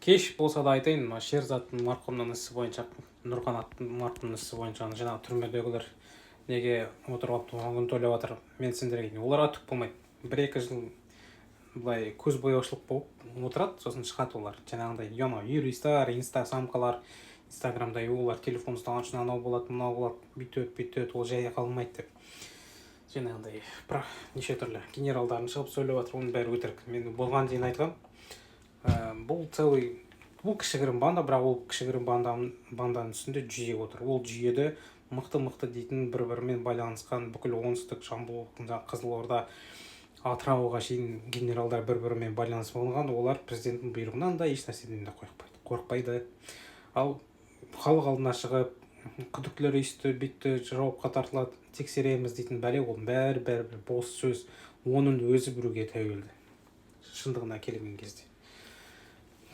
Кеш болса да айтайын, мына Шерзаттың марқұмның ісі бойынша, Нұрқанаттың марқұмның ісі бойынша жаңағы түрмедегілер неге отырып алып туған күн тойлап жатыр? Мен сендерге, оларға түк болмайды. 1-2 жыл былай көз бояушылық болып отырады, сосын шығады олар. Жаңағындай анау юристтар, инстасамкалар, инстаграмда олар телефон ұстаған үшін анау болады, мынау болады, бүйтеді, бүйтеді, ол жай қалмайды деп, жаңағындай неше түрлі генералдардың шығып сөйлеп жатыр. Оның бәрі өтірік. Мен бұған дейін айтқанмын, бұл целый, бұл кішігірім банда, бірақ ол кішігірім банданың үстінде жүйе отыр. Ол жүйеде мықты мықты дейтін, бір бірімен байланысқан бүкіл оңтүстік, Жамбыл, Қызылорда, Атырауға шейін генералдар бір бірімен байланысып алған. Олар президенттің бұйрығынан да, еш нәрседен де қорықпайды. Ал халық алдына шығып, күдіктілер өйсті, бүйтті, жауапқа тартылады, тексереміз дейтін бәле, оның бәрі бәрібір бос сөз. Оның өзі біреуге тәуелді шындығына келген кезде.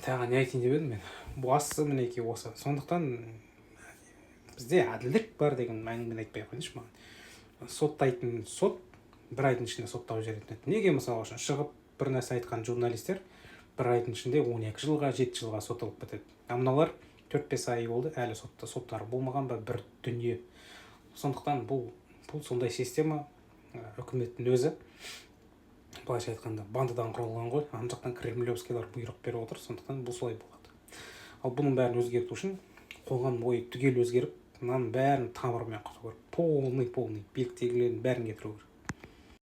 Тағы не айтайын деп едім мен? Бастысы, мінекей, осы. Сондықтан бізде әділдік бар деген әңгімені айтпай ақ қояйыншы. Маған соттайтын сот бір айдың ішінде соттап жіберетін еді. Неге, мысалы үшін, шығып бір нәрсе айтқан журналистер бір айдың ішінде 12 жылға, 7 жылға сотталып кетеді, а мыналар 4-5 ай болды, әлі сотта, соттары болмаған ба, бір дүние? Сондықтан бұл сондай система. Үкіметтің өзі, былайша айтқанда, бандадан құралған ғой. Ана жақтан кремлевскийлар бұйрық беріп отыр, сондықтан бұл солай болады. Ал бұның бәрін өзгерту үшін қоғам ойы түгел өзгеріп, мынаның бәрін тамырымен құрту керек, полный, полный биліктегілердің бәрін кетіру керек.